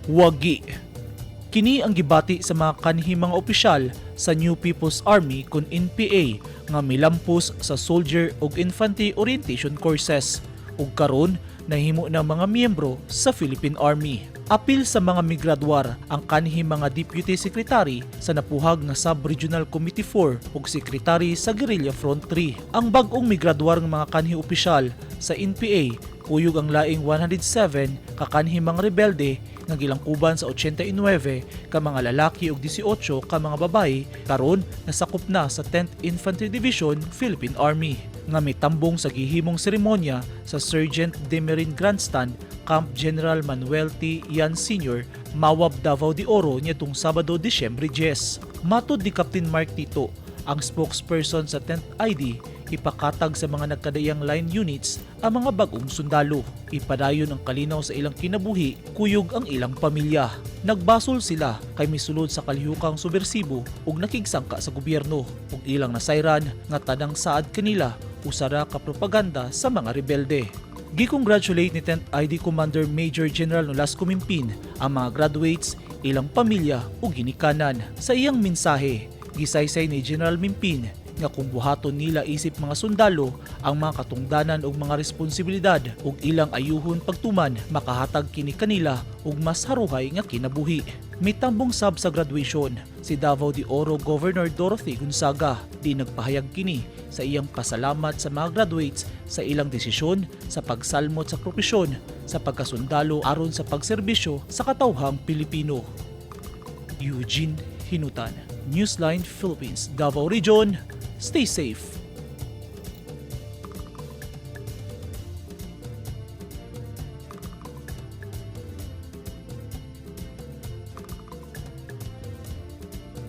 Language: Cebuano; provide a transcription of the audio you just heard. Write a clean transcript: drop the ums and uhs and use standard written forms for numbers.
Wagi. Kini ang gibati sa mga kanhi mga opisyal sa New People's Army kon NPA nga milampos sa soldier ug infantry orientation courses ug karon nahimo ng mga miyembro sa Philippine Army. Apil sa mga migraduar ang kanhi mga deputy secretary sa napuhag nga Sub-Regional Committee 4 ug secretary sa Guerrilla Front 3. Ang bag-ong migraduar ng mga kanhi opisyal sa NPA kuyog ang laing 107 ka kanhi mga rebelde nga gilangkuban sa 89 ka mga lalaki ug 18 ka mga babae, karon nasakop na sa 10th Infantry Division, Philippine Army, nga mitambong sa gihimong seremonya sa Sergeant Demerin Grandstand, Camp General Manuel T. Yan Sr., Mawab, Davao de Oro niadtong Sabado, Disyembre 10. Matod ni Captain Mark Tito, ang spokesperson sa 10th ID, ipakatag sa mga nagkadaiyang line units ang mga bagong sundalo. Ipadayon ang kalinaw sa ilang kinabuhi kuyog ang ilang pamilya. Nagbasol sila kay misulod sa kalihukang subversibo ug nakigsangka sa gobyerno ug ilang nasayran nga tanang saad kanila usa ra ka propaganda sa mga rebelde. Gi-congratulate ni 10th ID Commander Major General Nolasco Mimpin ang mga graduates, ilang pamilya ug ginikanan. Sa iyang mensahe, gisaysay ni General Mimpin nga kung buhaton nila isip mga sundalo ang mga katungdanan ug mga responsibilidad ug ilang ayuhon pagtuman, makahatag kini kanila og mas haruhay nga kinabuhi. Mitambong sab sa graduation si Davao de Oro Governor Dorothy Gonzaga. Di nagpahayag kini sa iyang pasalamat sa mga graduates sa ilang desisyon sa pagsalmot sa propesyon sa pagkasundalo aron sa pagserbisyo sa katawhang Pilipino. Eugene Hinutan, Newsline Philippines, Davao Region. Stay safe.